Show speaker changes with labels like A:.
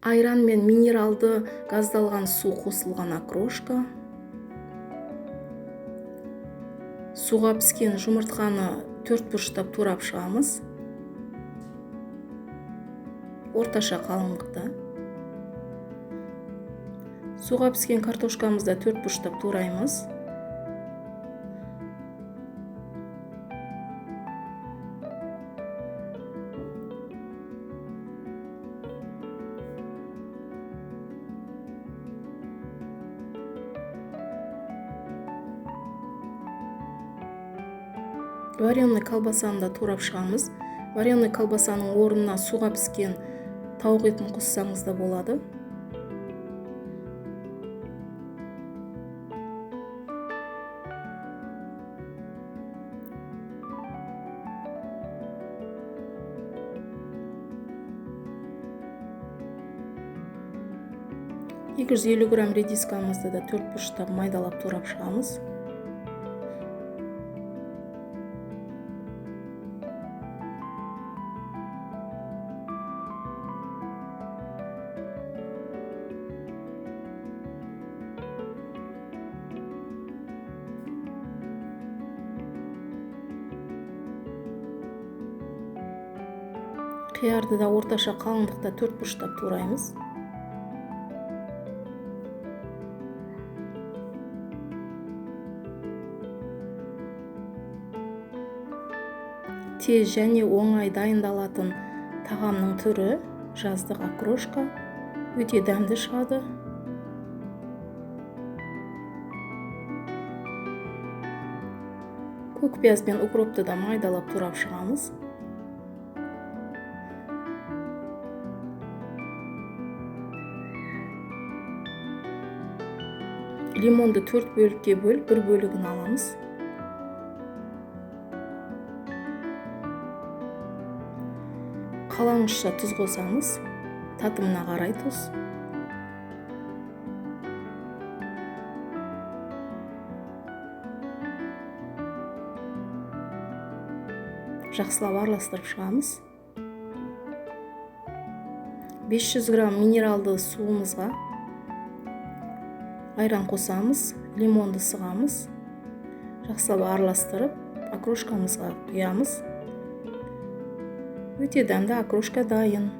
A: Айран мен минералды газдалған су қосылған окрошка. Суға піскен жұмыртқаны 4 бұрыштап турап шығамыз. Орташа қалыңдықта. Суға піскен картошкамызды 4 бұрыштап тураймыз. Вареный колбасаны да турап шығамыз. Вареный колбасаның орнына суға піскен тауық етін қоссаңыз да болады. 250 грамм редискамызды да 4 бұрыштап майдалап турап шығамыз. Қиярды да орташа қалыңдықта 4 бұрыштап тураймыз. Тез және оңай дайындалатын тағамның түрі жаздық окрошка. Өте дәмді шығады. Көк пияз бен укропты да майдалап турап шығамыз. Лимонды 4 бөлікке бөліп, бір бөлігін аламыз. Қалаңызша тұз қосамыз, татымына қарай тұз. Жақсылап араластырып шығамыз. 500 грамм минералды суымызға айран қосамыз, лимонды сығамыз. Жақсылап араластырып, окрошкамызға құямыз. Өте дәмді окрошка дайын.